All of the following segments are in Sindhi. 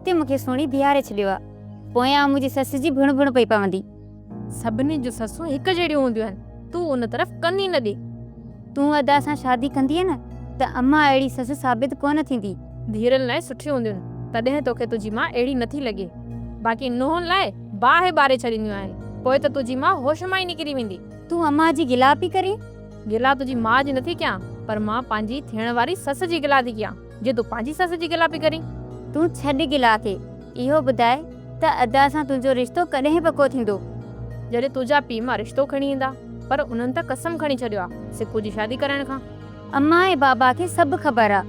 هتي مون کي سهڻي بيهاري ڇڏيو آ. پويان منهنجي سس جي ڀڻ ڀڻ پئي پوندي. سڀني جون سسون هڪ جهڙيون هونديون آهن، تون ان طرف ڪن ئي نه ڏي. تون ادا سان شادي ڪندينء نه ته امان اهڙي سس ثابت ڪونه ٿيندي. ڌيئرن لاء سٺيون هونديون آهن، تڏهن توکي تنهنجي ماء اهڙي نٿي لڳي. باقي نونهن لاء باهه ٻاري ڇڏينديون آهن، پوء ته تنهنجي ماء هوش مان ئي نڪري ويندي. تون امان جي گلا پئي ڪرين؟ گلا تنهنجي ماء جي نٿي ڪيان، پر مان پنهنجي ٿيڻ واري سس جي گلا ٿي ڪيان. جي تون پنهنجي سس جي گلا پئي ڪرين. تون ڇڏ گلا کي، اهو ٻڌاء ته ادا سان تنهنجو رشتو ڪڏهن پڪو ٿيندو؟ جڏهن تنهنجا پيء ماء رشتو کڻي ايندا، پر انهن ته قسم کڻي ڇڏيو آ سڪو جي شادي ڪرائڻ کان. امان ۽ بابا کي سڀ خبر آ.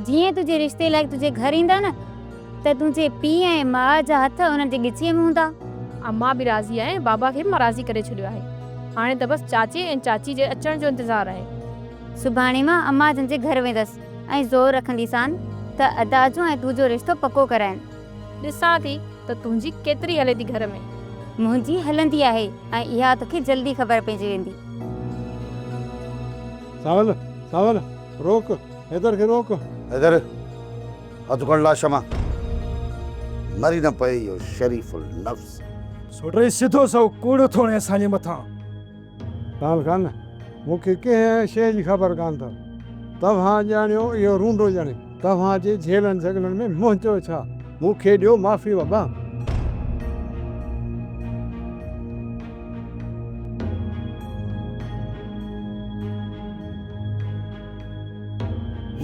جيئن تنهنجي رشتي لاء تنهنجي گهر ايندا نه ته تنهنجي پيء ۽ ماء جا هٿ انهن جي ڳچيء ۾ هوندا. امان به راضي آهي ۽ بابا کي به مان راضي ڪري ڇڏيو آهي. هاڻي ته بس چاچي ۽ چاچي جي اچڻ جو انتظار آهي. سڀاڻي مان امان جن جي گهر ويندس. ۽ زور رکنديسان ته ادا جو ۽ تنهنجو رشتو پڪو ڪرائين. ڏسان ٿي ته تنهنجي ڪيتري هلي ٿي گهر ۾. منهنجي هلندي آهي ۽ اها توکي جلدي خبر پئجي ويندي. سانول، سانول، روڪ، حيدر کي روڪ. حيدر، هٿ کڻ لاش مان. مري نه پئي اهو شريف النفس. سوٽ هي سڌو سنئون ڪوڙ ٿو هڻي اسان جي مٿان. سانول خان، مون کي ڪنهن شيء جي خبر ڪانه اٿو. توهان ڄاڻيو اهو رونڊو ڄاڻي. توهان جي جهيڙن جهڳڙن ۾ منهنجو ڇا؟ مون کي ڏيو معافي بابا.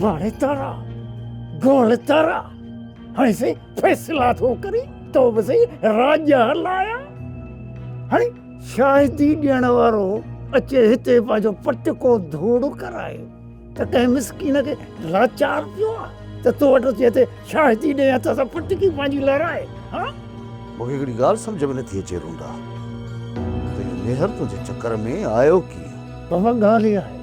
واڙي تارا، گول تارا، هاڻي سائين فيصلا ٿو ڪرين، تو به سائين راڄ هلايا. هاڻي شاهدي ڏيڻ وارو اچي هتي پنهنجو پٽڪو ڌوڙ ڪرائي ته ڪنهن مسڪين کي لاچار پيو آ ته تو وٽ اچي هتي شاهدي ڏي هٿ سان پٽڪي پنهنجي لهرائي ها. مون کي هڪڙي ڳالهه سمجهه ۾ نٿي اچي رونڊا ته اهو ميهر تنهنجي چڪر ۾ آيو ڪيئن؟ بابا ڳالهه اها آهي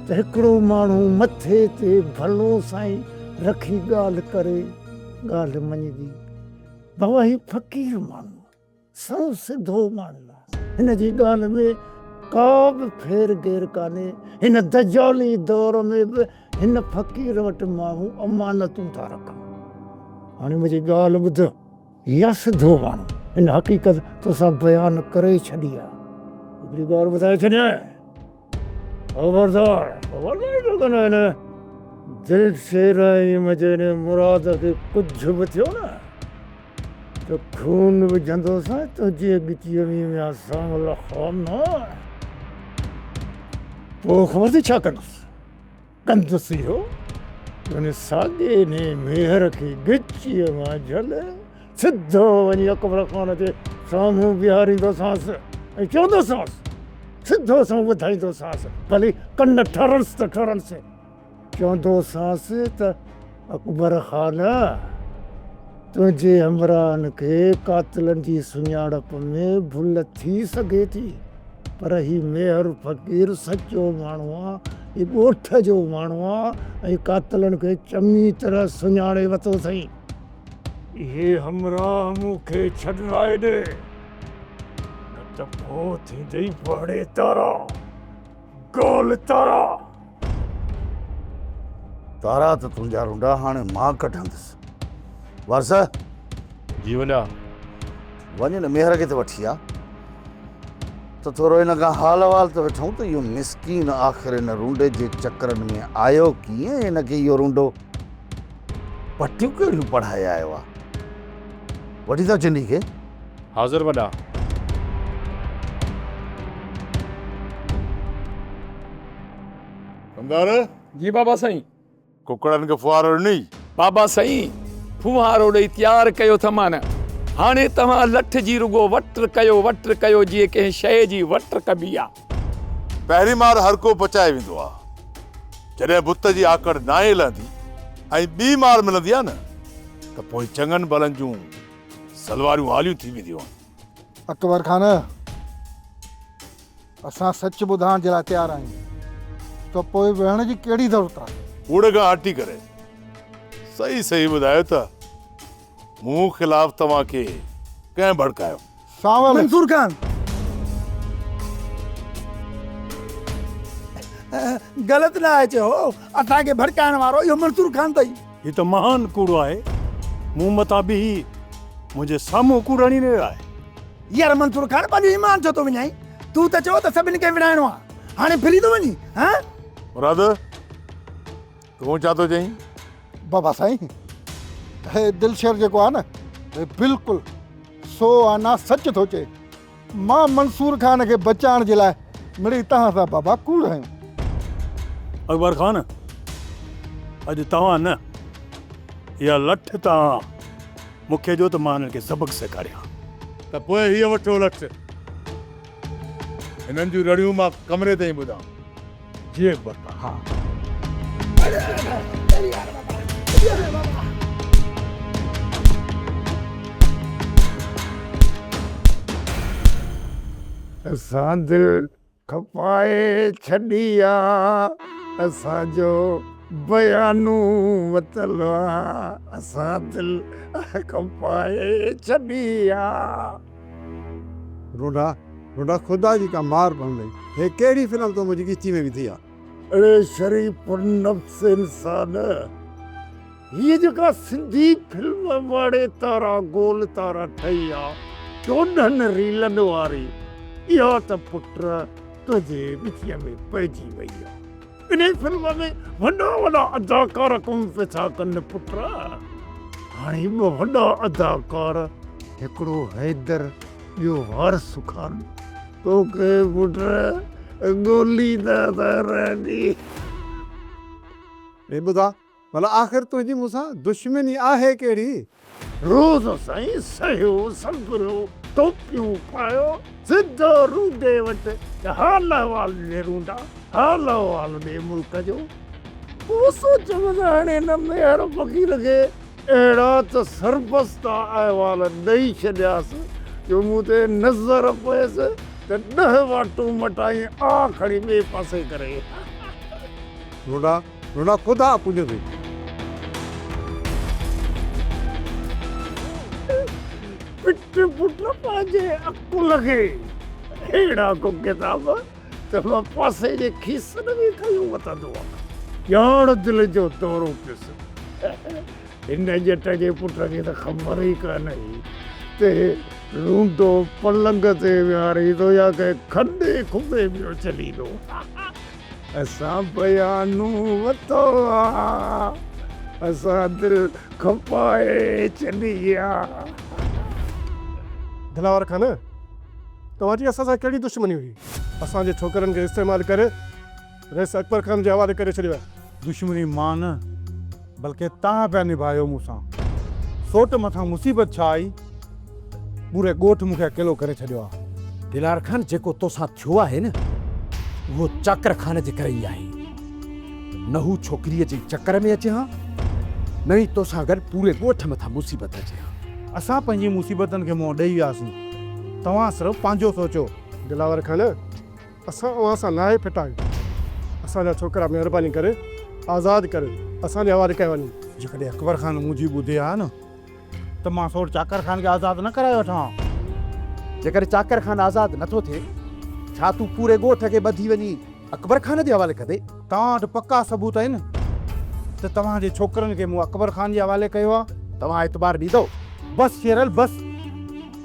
ته هڪڙو ماڻهو مٿي تي ڀلو سائين رکي ڳالهه ڪري ڳالهه مڃجي. بابا هي فقير ماڻهو آ. سنئون سڌو ماڻهو آ. هن جي ڳالهه ۾ ڪا به ڦير گير ڪانهي. هن دجالي دور ۾ به هن فقير وٽ ماڻهو امانتون ٿا رکن. هاڻي منهنجي ڳالهه ٻڌ. يا سڌو ماڻهو هن حقيقت توسان بيان ڪري ڇڏي آ. هڪڙي ڳالهه ٻڌائي ڇڏيانء. خبردار خبردار ٿو ڪن هن دل شير ۽ منهنجي هن مراد کي ڪجهه به ٿيو نه ته خون وجهندوسانء تنهنجي ڳچيء ۾ ميان سانول خان. پوء خبر اٿئي ڇا ڪندس؟ ڪندس اهو جو ان ساڳئي انهيء ميهر کي ڳچيء مان جهلي سڌو وڃي اڪبر خان جي سامهون بيهاريندوسانس ۽ چوندوسانس، سڌو سنئون ٻڌائيندوسانس، ڀلي ڪن ٺرنس ته ٺرنس، چوندوسانس ته اڪبر خان! تنهنجي همراهن کي قاتلن جي سڃاڻپ ۾ ڀل ٿي سگهي ٿي، پر هي ميهر فقير سچو ماڻهو آ، هي ڳوٺ جو ماڻهو آ ۽ قاتلن کي چڱي طرح سڃاڻي ورتو اٿئي. اهي همراهه مون کي ڇڏرائي ڏي، نه ته پوء ٿيندئي ڦاڙي تارا، گول تارا. تارا ته تنهنجا رنڊا هاڻي مان ڪڍندس. وارث! جي وڏا. وڃ ان ميهر کي ته وٺي آ ته ٿورو هن کان حال احوال ته وٺون ته اهو مسڪين آخر هن رونڊي جي چڪرن ۾ آيو ڪيئن؟ هن کي اهو رونڊو پٽيون ڪهڙيون پڙهائي آيو آ؟ وٺي ٿا چنڊي کي. حاضر وڏا. ڪمدار! جي بابا سائين. ڪڪڙن کي ڦوهارو ڏنئي؟ بابا سائين، ڦوهارو ڏئي تيار ڪيو ٿمان. هاڻي توهان لٺ جي رڳو وٽ ڪيو وٽ ڪيو جيئن ڪنهن شيء جي وٽ ڪبي آ. پهرين مار هر ڪو بچائي ويندو آ. جڏهن بت جي آڪڙ ناهي لهندي ۽ ٻي مار ملندي آ نه ته پوء چڱن ڀلن جون سلواريون آليون ٿي وينديون آهن. اڪبر خان، اسان سچ ٻڌائڻ جي لاء تيار آهيون ته پوء ويهڻ جي ڪهڙي ضرورت آهي؟ ڪوڙ کان هٽي ڪري صحيح صحيح ٻڌايو ته مون خلاف توهان کي ڪنهن ڀڙڪايو؟ سانول. منصور خان. غلط نه آهي چيو، اسان کي ڀڙڪائڻ وارو اهو منصور خان اٿئي. هي ته مهان ڪوڙو آهي. مون مٿان بيهي منهنجي سامهون ڪوڙ هڻي رهيو آهي. يار منصور خان پنهنجو ايمان ڇو ٿو وڃائين؟ تون ته چيو ته سڀني کي وڙهائڻو آ، هاڻي ڦري ٿو وڃين هان؟ مراد، تون ڇا ٿو چئين؟ بابا سائين، هي دلشير جيڪو آ نه، هي بلڪل سو آنا سچ ٿو چئي. مان منصور خان کي بچائڻ جي لاء مڙئي توهان سان بابا ڪوڙ هنيو. اڪبر خان، اڄ توهان نه، اها لٺ توهان مون کي ڏيو ته مان هنن کي سبق سيکاريان. ته پوء هيء وٺو لٺ. هنن جون رڙيون مان ڪمري تائين ٻڌان. جي اڪبر خان. ها. اسان دل کپائي ڇڏي آ، اسان جو بيانو وتل آ، اسان دل کپائي ڇڏي آ. رونڊا رونڊا خدا جي ڪا مار پوندئي هي ڪهڙي فلم تو منهنجي ڳچي ۾ وڌي آ. اڙي شريف النفس انسان هيء جيڪا سنڌي فلم واڙي تارا گول تارا ٺهي آ 14 ريلن واري اها ته پٽ تنهنجي ڳچيء ۾ پئجي وئي آ. انهي فلم ۾ وڏا وڏا اداڪار ڪم پئي ٿا ڪن پٽ. هاڻي ٻه وڏا اداڪار هڪڙو حيدر ٻيو وارث خان توکي پٽ ڳوليندا ٿا رهن. اي ٻڌاء ڀلا آخر تنهنجي مون سان دشمني آهي ڪهڙي؟ روز سائين سهيو سنڀريو ٽوپيون پايو سڌو رونڊي وٽ ته حال احوال ڏي رونڊا حال احوال ڏي ملڪ جو. پوء سوچيم ته هاڻي هن ميهر فقير کي اهڙا ته سربستا احوال ڏئي ڇڏياس جو مون تي نظر پيس ته ڏهه واٽون مٽائي آ کڻي ٻئي پاسي ڪري. رونڊا رونڊا خدا پوڄندي. پٽ پٽ پنهنجي عقل کي اهڙا ڪو ڪتاب ته مان پاسي جي کيسن ۾ کنيو وتندو آ. ڄاڻ دل جو دورو پيس. هن ڄٽ جي پٽ کي ته خبر ئي ڪانه هئي ته رونڊو پلنگ تي ويهاريندو يا ڪنهن کڏي کٻي ۾ اڇليندو. اسان بيانو وتو آ، اسان دل کپائي ڇڏي آ. دلاور خان، توهان جي اسان سان ڪهڙي دشمني هئي؟ اسان جي ڇوڪرن کي استعمال ڪري رئيس اڪبر خان جي حوالي ڪري ڇڏيو آهي. دشمني مان نه بلڪه توهان پيا نڀايو مون سان. سوٽ مٿان مصيبت ڇا آئي، پوري ڳوٺ مون کي اڪيلو ڪري ڇڏيو آ. دلار خان جيڪو توسان ٿيو آهي نه اهو چاڪر خان جي ڪري ئي آهي. نه هو ڇوڪريء جي چڪر ۾ اچي ها نه ئي توسان گڏ پوري ڳوٺ مٿان مصيبت اچي ها. اسان پنهنجي مصيبتن کي منهن ڏئي وياسين، توهان صرف پنهنجو سوچو. دلاور خان اسان اوهان سان ناهي ڦٽا آهيون. اسان جا ڇوڪرا مهرباني ڪري آزاد ڪري اسان جي حوالي ڪيا وڃن. جيڪڏهن اڪبر خان منهنجي ٻڌي ها نه ته مان سوٽ چاڪر خان کي آزاد نه ڪرائي وٺان ها. جيڪڏهن چاڪر خان آزاد نه ٿو ٿئي، ڇا تون پوري ڳوٺ کي ٻڌي وڃي اڪبر خان جي حوالي ڪندين؟ توهان وٽ پڪا ثبوت آهن ته توهان جي ڇوڪرن کي مون اڪبر خان جي حوالي ڪيو آهي؟ توهان اعتبار ڏيندؤ؟ بس شيرل بس،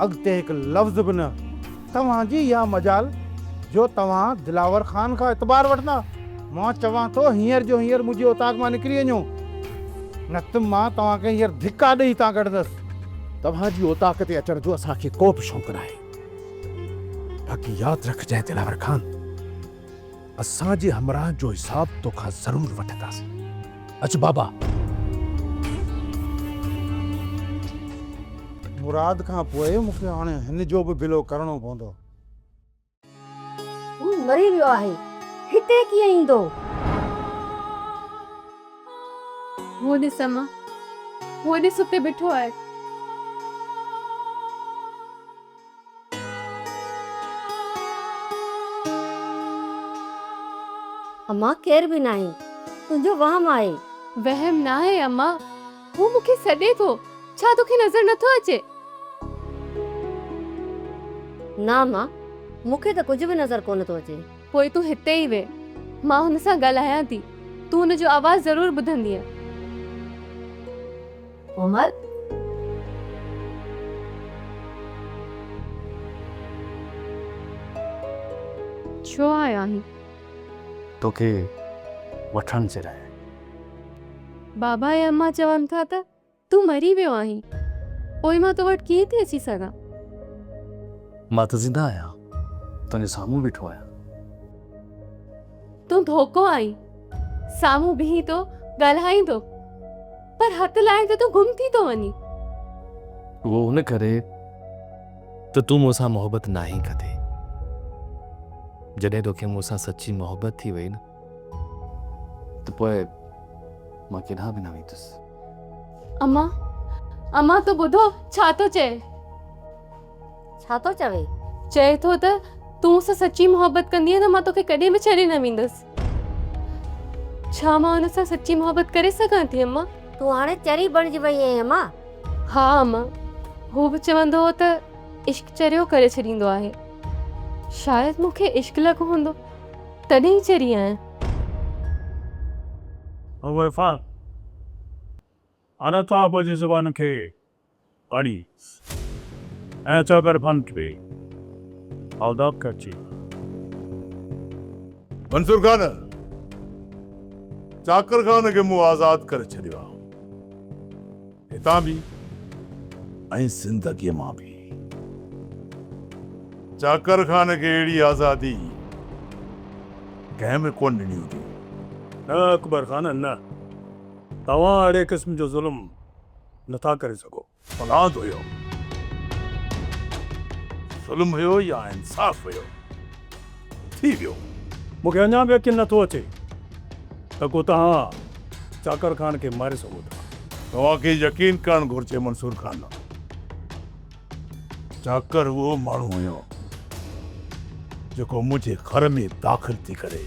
اڳتي هڪ لفظ به نه. توهان جي اها مجال جو توهان دلاور خان کان اعتبار وٺندا؟ مان چوان ٿو هينئر جو هينئر منهنجي اوطاق مان نڪري وڃو، نه ته مان توهان کي هينئر ڌڪا ڏئي هتان ڪڍندس. توهان جي اوطاق تي اچڻ جو اسان کي ڪو به شوق ناهي. باقي ياد رکجانء دلاور خان، اسان جي همراهن جو حساب توکان ضرور وٺنداسين. اچ بابا. مراد کان پوء مون کي هاڻي هن جو به بلو ڪرڻو پوندو. هو مري ويو آهي، هتي ڪيئن ايندو؟ هو ڏس امان، هو ڏس اتي بيٺو آهي. امان ڪير به ناهي، تنهنجو وهم آهي. وهم ناهي امان، هو مون کي سڏي ٿو، ڇا توکي نظر نٿو اچي؟ نه امان، مون کي ته ڪجهه به نظر ڪونه ٿو اچي. پوء تون هتي ئي ويهه، مان هن سان ڳالهايان ٿي، تون هن جو آواز ضرور ٻڌندينء. عمر! ڇو آيو آهين؟ توکي وٺڻ جي لاء. بابا ۽ امان چون ٿا ته تون مري ويو آهين، پوء مان تو وٽ ڪيئن ٿي اچي سگهان؟ مان ته زنده آهيان، تنهنجي سامهون بيٺو آهيان. تون ڌوڪو آهين، سامهون بيهين ٿو، ڳالهائين ٿو، پر هٿ لائين ته تون گم ٿي ٿو وڃين. اهو ان ڪري ته تون مون سان محبت ناهين ڪندي. جڏهن توکي مون سان سچي محبت ٿي وئي نه ته پوء مان ڪيڏانهن به نه ويندس. امان، امان تون ٻڌو ڇا ٿو چئي؟ ڇا ٿو چوي؟ چئي ٿو ته تون مون سان سچي محبت ڪندينء ته مان توکي ڪڏهن به ڇڏي نه ويندس. ڇا مان هن سان سچي محبت ڪري سگهان ٿي امان؟ تون هاڻي چري بڻجي وئي آهين امان. ها امان، هو به چوندو هو ته عشق چريو ڪري ڇڏيندو آهي. شايد مون کي عشق لڳو هوندو تڏهن ئي چري آهيان. او عرفان، هاڻي توهان پنهنجي زبان کي پاڻي ۽ چاڪر خان کي آزاد ڪر چي. منصور خان، چاڪر خان کي مون آزاد ڪري ڇڏيو آ. هتان به ۽ زندگيء مان به. چاڪر خان کي اهڙي آزادي ڪنهن به ڪونه ڏني هوندي. نه اڪبر خان نه، توهان اهڙي قسم جو ظلم نٿا ڪري سگهو. اولاد هيو. ظلم هيو يا انصاف هيو. ٿي ويو. مون کي اڃا به يقين نٿو اچي ته ڪو توهان چاڪر خان کي ماري سگهو ٿا. توهان کي يقين ڪرڻ گهرجي منصور خان. چاڪر اهو ماڻهو هيو جيڪو منهنجي گهر ۾ داخل ٿي ڪري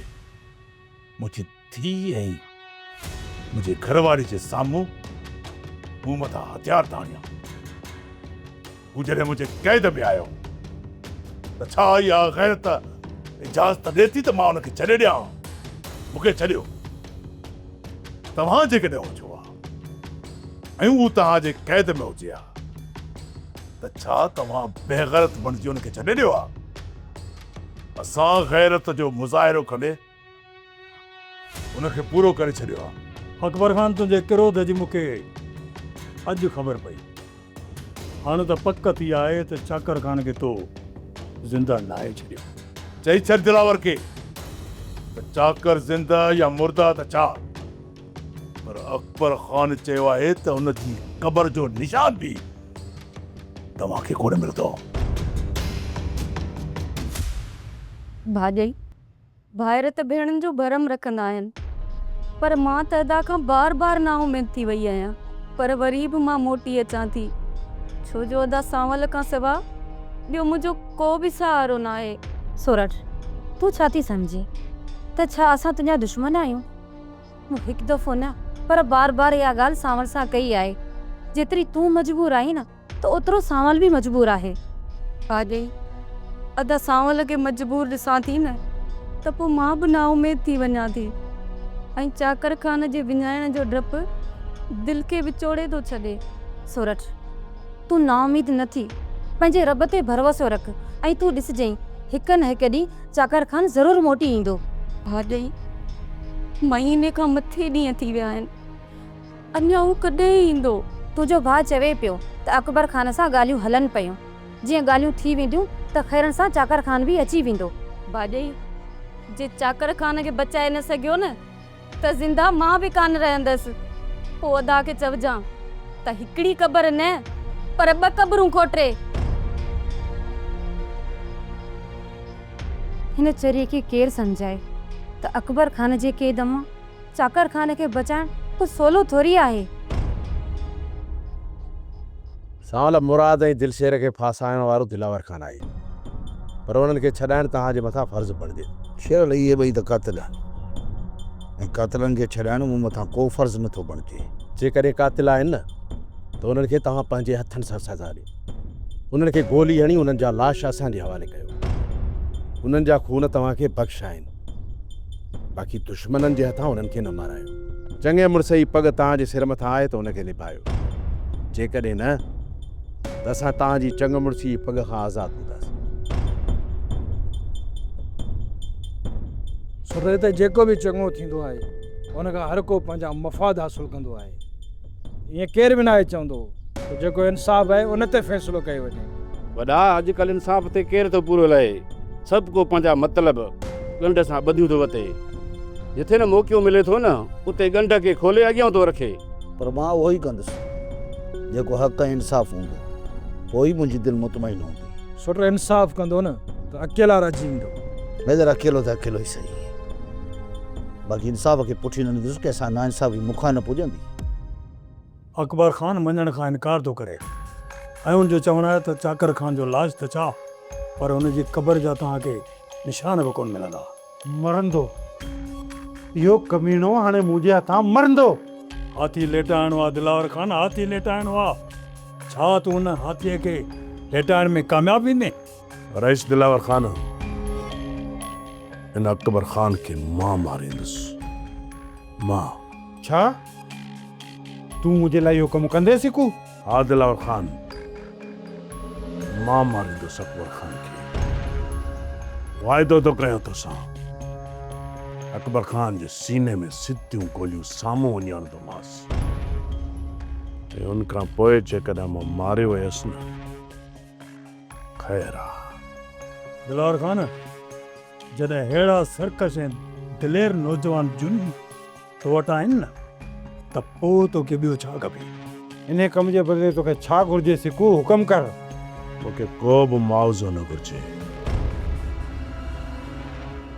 منهنجي ڌيء ۽ منهنجي گهر واري جي سامهون مون مٿان هٿيار تاڻيا. هو جڏهن منهنجي قيد ۾ آيو ته ڇا اها غيرت اجازت ڏئي ٿي ته مان ان کي ڇڏي ڏيان؟ مون کي ڇڏيو. توهان جيڪڏهن هجو ها ۽ هو توهان جي قيد ۾ هجي ها ته ڇا توهان بيغيرت بڻجي ان کي ڇڏي ڏيو ها؟ اسان غيرت جو مظاهرو ڪندي ان کي پورو ڪري ڇڏيو آ. اڪبر خان تنهنجي ڪروڌ جي مون کي اڄ خبر پئي. هاڻ ته پڪ ٿي آهي ته چاڪر خان کي تو زنده ناهي ڇڏيو. چئي ڇڏ دلاور کي ته چاڪر زنده يا مرده ته ڇا پر اڪبر خان چيو آهي ته ان جي قبر جو نشان به توهان کي ڪونه ملندو. ڀاڄائي ڀائر ته ڀيڻن جو ڀرم رکندا آهن پر مان ته ادا کان بار بار نااميد ٿي وئي آهيان پر وري به مان موٽي اچان ٿي ڇو جو ادا سانول کان سوا ٻيو منهنجو ڪو به سهارو ناهي. سورٺ، تون ڇا ٿي سمجهين ته ڇا اسان تنهنجا دشمن آهيون؟ مون هڪ دفعو نه پر بار بار اها ڳالهه سانول سان ڪئي آهي. جيتري تون مجبور آهين نه ته اوترو سانول به مجبور آهي. ڀاڄائي، ادا سانول کي مجبور ڏسان ٿي نه ته پوء مان به نااميد ٿي وڃان ٿي ۽ چاڪر خان جي وڃائڻ جو ڊپ دل کي وچوڙي ٿو ڇڏي. سورٺ، تون نااميد نه ٿي، پنهنجي رب تي ڀروسو رک ۽ تون ڏسجئين هڪ نه هڪ ڏينهن چاڪر خان ضرور موٽي ايندو. ڀاڄائي، مهيني کان مٿي ڏينهن ٿي ويا آهن. اڃا هو ڪڏهن ايندو؟ تنهنجو ڀاء چوي پيو ته اڪبر خان سان ڳالهيون هلن پيون. جيئن ڳالهيون ٿي وينديون ته خيرن سان چاڪر خان به اچي ويندو. ڀاڄائي، جي چاڪر خان کي بچائي نه سگهيو نه ته زنده مان به ڪانه رهندس. پوء ادا کي چئجان ته هڪڙي قبر نه پر ٻه قبرون کوٽي. هن چريي کي ڪير سمجهائي ته اڪبر خان جي قيد مان چاڪر خان کي بچائڻ ڪو سولو ٿوري آهي. سانول مراد ۽ دلشير کي ڦاسائڻ وارو دلاور خان آهي پر انهن کي ڇڏائڻ توهان جي مٿان فرض بڻجي ٿو. شيرل اهي ٻئي ته قاتل آهن ۽ قاتلن کي ڇڏائڻ مون مٿان ڪو فرض نه ٿو بڻجي. جيڪڏهن قاتل آهن نه ته انهن کي توهان پنهنجي هٿن سان سزا ڏيو. انهن کي گولي هڻي انهن جا لاش اسان جي حوالي ڪيو. انهن جا خون توهان کي بخش آهن. باقي دشمنن جي هٿان انهن کي نه مارايو. چڱي مڙس جي پڳ توهان جي سر مٿان آهي ته ان کي نڀايو. جيڪڏهن نه ته اسان توهان جي چڱ مڙسي جي پڳ کان آزاد هونداسين. سر ته جيڪو به چڱو ٿيندو آهي، ان کان هر ڪو پنهنجا مفاد حاصل ڪندو آهي. ائين ڪير به ناهي چوندو ته جيڪو انصاف آهي ان تي فيصلو ڪيو وڃي. وڏا، اڄڪلهه انصاف تي ڪير ٿو پورو لهي. سڀ ڪو پنهنجا مطلب ڳنڍ سان ٻڌيون ٿو وتي. جٿي نه موقعو ملي ٿو نه، اتي ڳنڍ کي کولي اڳيان ٿو رکي. پر مان اهو ئي ڪندس، جيڪو حق ۽ انصاف هوندو. پوء ئي منهنجي دل مطمئن هوندي. سوٽ انصاف ڪندو نه ته اڪيلا رهجي ويندو. ميجر اڪيلو ته اڪيلو ئي سهي. باقي انصاف کي پٺي نه ڏيندس، ڪنهن سان ناانصافي مون کان نه پڄندي. اڪبر خان مڃڻ کان انڪار ٿو ڪري ۽ ان جو چوڻ آهي ته چاڪر خان جو لاش ته ڇا پر ان جي قبر جا توهان کي نشان به ڪونه ملندا. مرندو. اهو ڪميڻو هاڻي منهنجي هٿان مرندو. هاٿي ليٽائڻو آ دلاور خان، هاٿي ليٽائڻو آ. ڇا تون ان هاٿيء کي ليٽائڻ ۾ ڪامياب ويندين؟ رئيس دلاور خان، ان اڪبر خان کي مان ماريندس، مان. ڇا؟ تون منهنجي لاء اهو ڪم ڪندين سڪو؟ ها دلاور خان، مان ماريندس اڪبر خان کي. واعدو ٿو ڪيان توسان، اڪبر خان جي سيني ۾ سڌيون گوليون سامهون وڃي هڻندومانس ۽ ان کان پوء جيڪڏهن مان ماريو ويس نه، خير آ. دلاور خان، جڏهن ههڙا سرڪش ۽ دلير نوجوان جنون تو وٽ آهن نه ته پوء توکي ٻيو ڇا کپي؟ انهيء ڪم جي بدلي توکي ڇا گهرجي سڪو، حڪم ڪر. مون کي ڪو به معاوضو نه گهرجي.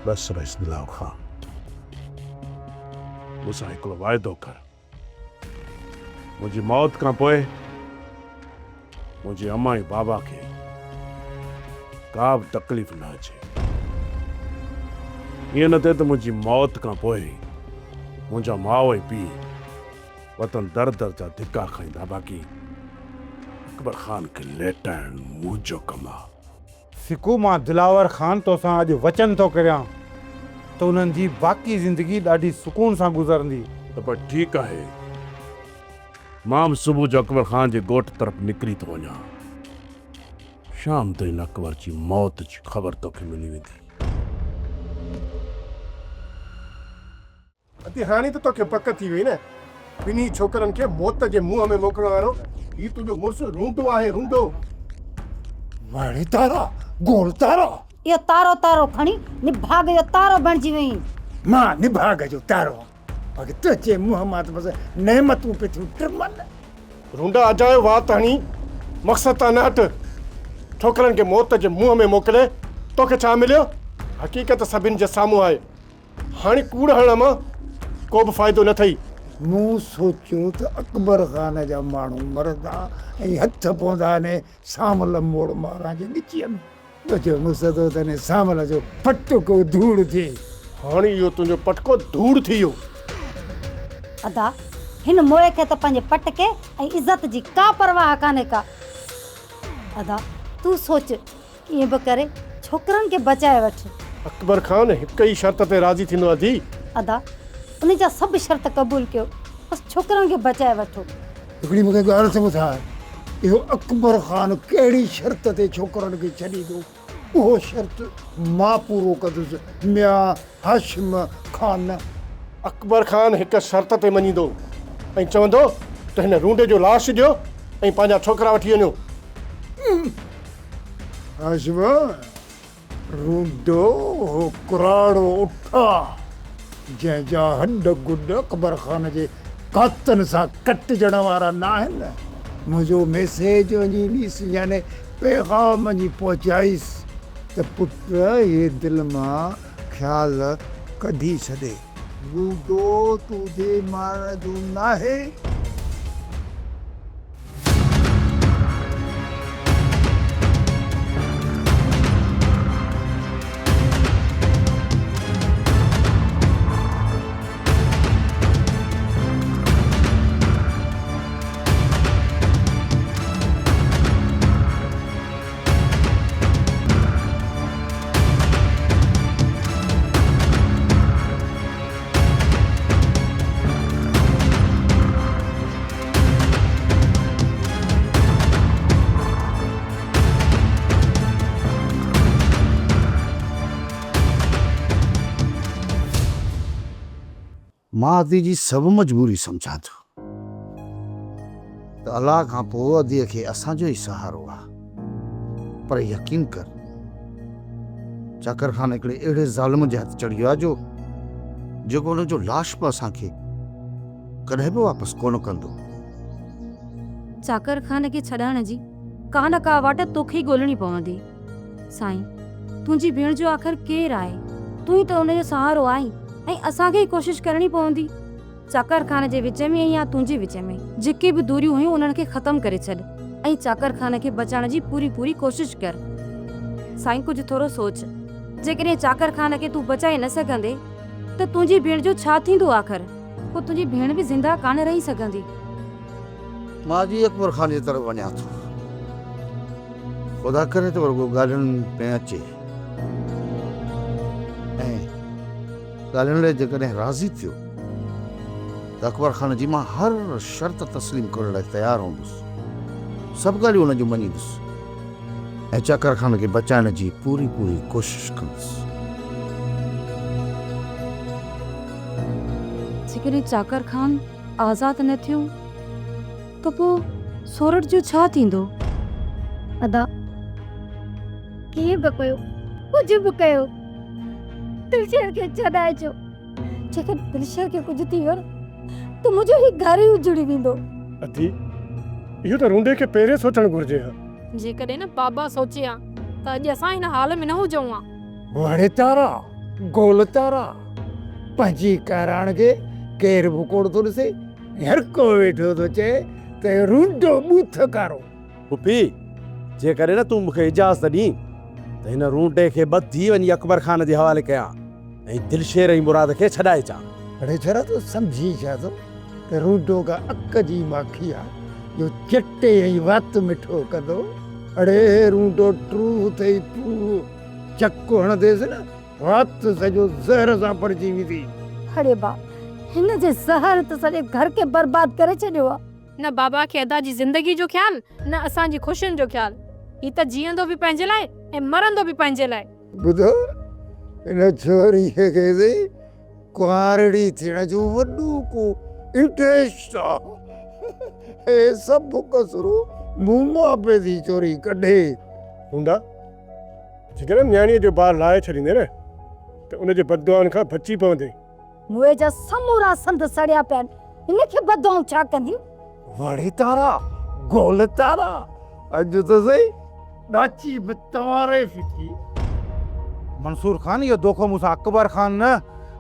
بس رئيس دلاور خان، مون سان هڪڙو واعدو ڪر. منهنجي موت کان پوء منهنجي امان ۽ بابا کي ڪا به تڪليف نه اچي. ائين نه ٿئي ته منهنجي موت کان پوء منهنجا ماء ۽ پيء وطن در در جا ڌڪا کائيندا باقي اڪبر خان کي ليٽائڻ منهنجو ڪم آ. سڪو مان دلاور خان توسان اڄ وچن ٿو ڪريان ته انهن جي باقي زندگي ڏاڍي سڪون سان گذرندي. ته پوء ٺيڪ آهي. مان به صبح جو اڪبر خان جي ڳوٺ طرف نڪري ٿو وڃان. شام تائين اڪبر جي موت جي خبر توکي ملي ويندي. ادي هاڻي ته توکي پڪ ٿي وئي نه، ٻنهي ڇوڪرن کي موت جي منهن ۾ موڪلڻ وارو هي تنهنجو مڙس رونڊو آهي رونڊو. واڙي تارا، گول تارا. اهو تارو تارو کڻي نڀاڳ جو تارو بڻجي وئين. مان نڀاڳ جو تارو آهيان، باقي تنهنجي منهن مان ته بس نعمتون پئي ٿيون ٽمن. رونڊا اجايو وات هڻي مقصد تان نه هٽ. ڇوڪرن کي موت جي منهن ۾ موڪلي توکي ڇا مليو؟ حقيقت سڀن جي سامهون آهي. هاڻي ڪوڙ هڻڻ مان ڪو به فائدو نه ٿئي. مون سوچيو ته اڪبر خان جا ماڻهو مرندا ۽ هٿ پوندا انهي سانول موڙ ماران جي ڳچيء ۾. تنهنجو مقصد هو ته انهي سانول جو پٽڪو ڌوڙ ٿئي. هاڻي اهو تنهنجو پٽڪو ڌوڙ ٿي ويو. ادا، هن موئي کي ته پنهنجي پٽڪي ۽ عزت جي ڪا پرواهه ڪانهي ڪا. ادا، تون سوچ ڪيئن به ڪري ڇوڪرن کي بچائي وٺ. اڪبر خان هڪ ئي شرط تي راضي ٿيندو ادي. ادا ان جا سڀ شرط قبول ڪيو بس ڇوڪرن کي بچائي وٺو. هڪڙي مون کي ڳالهه ته ٻڌاء اهو اڪبر خان ڪهڙي شرط تي ڇوڪرن کي ڇڏيندو اهو شرط مان پورو ڪندس ميان هاشم خان. اڪبر خان هڪ شرط تي مڃيندو ۽ چوندو ته هن رونڊي جو لاش ڏيو ۽ پنهنجا ڇوڪرا وٺي وڃو. هاشم، رونڊو هو ڪراڙو اٺ آ، جنهن جا هڏ گڏ اڪبر خان جي ڪاتن سان ڪٽجڻ وارا ناهن. منهنجو ميسيج وڃي ڏيس يعني پيغام وڃي پهچائيس ته پٽ اهي دل مان خيال ڪڍي ڇڏي. رونڊو تنهنجي مارڻ جو ناهي. مان ادي جي سڀ مجبوري سمجهان ٿو ته الله کان پوء اديء کي اسان جو ئي سهارو آ. پر يقين ڪر چاڪر خان هڪڙي اهڙي ظالم جي هٿ چڙهي ويو آ جو جيڪو ان جو لاش به اسان کي ڪڏهن به واپس ڪونه ڪندو. چاڪر خان کي ڇڏائڻ جي ڪا نه ڪا واٽ توکي ئي ڳولڻي پوندي. سائين، تنهنجي ڀيڻ جو آخر ڪير آهي؟ تون ئي ته ان جو سهارو آهين ۽ اسان کي ئي ڪوشش ڪرڻي پوندي. چاڪر خان جي وچ ۾ يا تنهنجي وچ ۾ جيڪي به دوريون هيون انهن کي ختم ڪري ڇڏ ۽ چاڪر خان کي بچائڻ جي پوري پوري ڪوشش ڪر. سائين ڪجهه ٿورو سوچ، جيڪڏهن چاڪر خان کي تون بچائي نه سگهندين ته تنهنجي ڀيڻ جو ڇا ٿيندو آخر؟ پوء تنهنجي ڀيڻ به زنده ڪانه رهي سگهندي. مان اڄ ئي اڪبر خان جي طرف وڃان ٿو. خدا ڪري ته رڳو ڳالهين ۾ اچي ۽ ڳالهين لاء جيڪڏهن راضي ٿيو ته اڪبر خان جي مان هر شرط تسليم ڪرڻ لاء تيار هوندس. سڀ ڳالهيون هن جون مڃيندس ۽ چاڪر خان کي بچائڻ جي پوري پوري ڪوشش ڪندس. جيڪڏهن چاڪر خان آزاد نه ٿيو ته پوء سورٺ جو ڇا ٿيندو؟ ادا ڪيئن به ڪيو ڪجهه به ڪيو دلشير کي ڇڏائجو. جيڪڏهن دلشير کي ڪجهه ٿي ويو نه ته منهنجو هي گهر ئي اجڙي ويندو. ادي اهو ته رونڊي کي پهرين سوچڻ گهرجي ها. جيڪڏهن نه بابا سوچي ها ته اڄ اسان هن حال ۾ نه هجون ها. وڙ تارا، گول تارا، پنهنجي ڪهراڻ کي ڪير به ڪونه ٿو ڏسي، هر ڪو ويٺو ٿو چئي ته رونڊو ٻوٿ ڪارو. پڦي، جيڪڏهن نه تون مون کي اجازت ڏين ته هن رونڊي کي ٻڌي وڃي اڪبر خان جي حوالي ڪيان ۽ دلشير ۽ مراد کي ڇڏائي اچان. اڙي ڇورا تون سمجهين ڇا ٿو ته رونڊو ڪا اڪ جي ماکي آ جو چٽي ۽ وات مٺو ڪندو. اڙي رونڊو ٽوهه اٿئي ٽوهه، چڪ هڻنديس نه وات سڄو زهر سان ڀرجي ويندي. اڙي با، هن جي زهر ته سڄي گهر کي برباد ڪري ڇڏيو آ. نه بابا کي ادا جي زندگي جو خيال نه اسان جي خوشين جو خيال. هي ته جيئندو به پنهنجي لاء ۽ مرندو به پنهنجي لاء. ٻڌو هن ڇوريء کي سهي ڪنوارڙي ٿيڻ جو وڏو ڪو انٽريسٽ آ. هي سڀ ڪسرون مون مان پئي ٿي چوري ڪڍي. هوندا جيڪڏهن نياڻيء جو بار لاهي ڇڏيندين نه ته ان جي بددعائن کان بچي پوندين. موئي جا سمورا سنڌ سڙيا پيا آهن، هن کي بددعائون ڇا ڪنديون؟ وڙي تارا، گول تارا، اڄ ته سهي ڏاچي به تنواري ڦٽي. منصور خان اهو دوکو مون سان اڪبر خان نه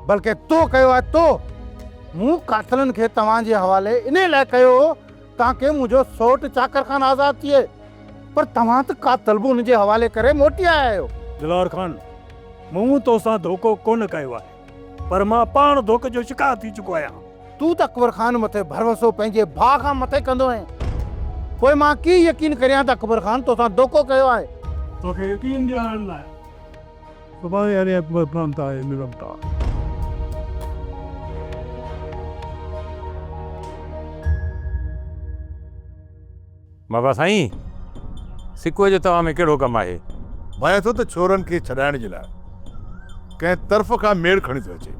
بلڪه تو ڪيو آهي تو! مون قاتلن کي توهان جي حوالي انهي لاء ڪيو هو تاڪه منهنجو سئوٽ چاڪر خان آزاد ٿئي پر توهان ته قاتل به ان جي حوالي ڪري موٽي آيا آهيو. دلاور خان مون توسان ڌوڪو ڪونه ڪيو آهي پر مان پاڻ ڌوڪي جو شڪار ٿي چڪو آهيان. تون ته اڪبر خان مٿي ڀروسو پنهنجي ڀاء کان مٿي ڪندو آهين. پوء مان ڪيئن يقين ڪريان ته اڪبر خان توسان ڌوڪو ڪيو آهي. توکي يقين ڏيارڻ لاء سڀاڻي هلي اڪبر خان سان ملون ٿا. بابا سائين، سڪوء جو توهان ۾ ڪهڙو ڪم آهي؟ ڀانئين ٿو ته ڇورن کي ڇڏائڻ جي لاء ڪنهن طرف کان ميڙ کڻي ٿو اچي.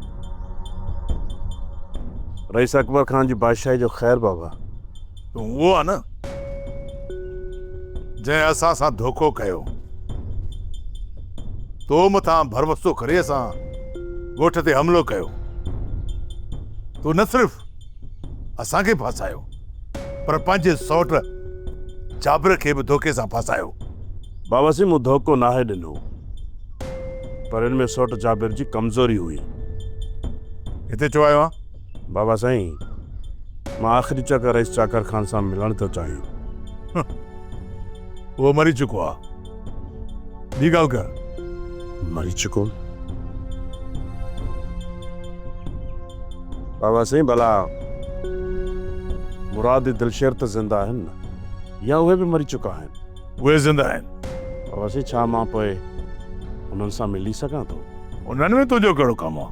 رئيس اڪبر خان جي بادشاهي جو خير بابا. تون اهو آهين نه، جنهن اسان سان ڌوڪو ڪيو. تو مٿان ڀروسو ڪري اسان ڳوٺ تي حملو ڪيو. تو نه صرف اسان کي ڦاسايو پر پنهنجي سئوٽ جابر کي به ڌوڪي سان ڦاسايو. بابا سائين مون ڌوڪو ناهي ڏنو پر ان ۾ سئوٽ جابر جي ڪمزوري هئي. هتي ڇو آيو آهين؟ بابا سائين مان آخري چڪر رئيس چاڪر خان سان ملڻ ٿو چاهيان. اهو مري چڪو آهي. ٻي ڳالهه ڪر. مري چڪو؟ بابا سائين ڀلا مراد ۽ دلشير ته زنده آهن نه يا اهي به مري چڪا آهن؟ اهي زنده آهن. بابا سائين ڇا مان پوء انهن سان ملي سگهان ٿو؟ انهن ۾ تنهنجو ڪهڙو ڪم آ؟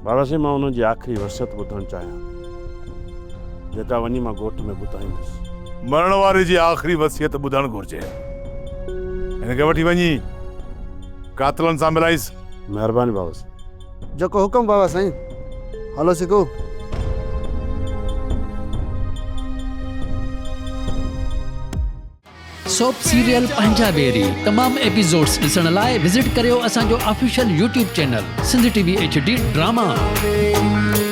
بابا سائين مان انهن جي آخري وصيت ٻڌڻ چاهيان ٿو جيڪا وڃي مان ڳوٺ ۾ ٻڌائيندس. مرڻ واري جي آخري وصيت ٻڌڻ گهرجي. هن کي وٺي وڃي قاتلن سان ملائيس. مهرباني بابا سائين. جيڪو حڪم بابا سائين. هلو سڪو. سوپ سيريل پنهنجا ويري تمام ايپيسوڊز ڏسڻ لاء وزٽ ڪريو اسان جو official YouTube channel Sindh T V H D drama.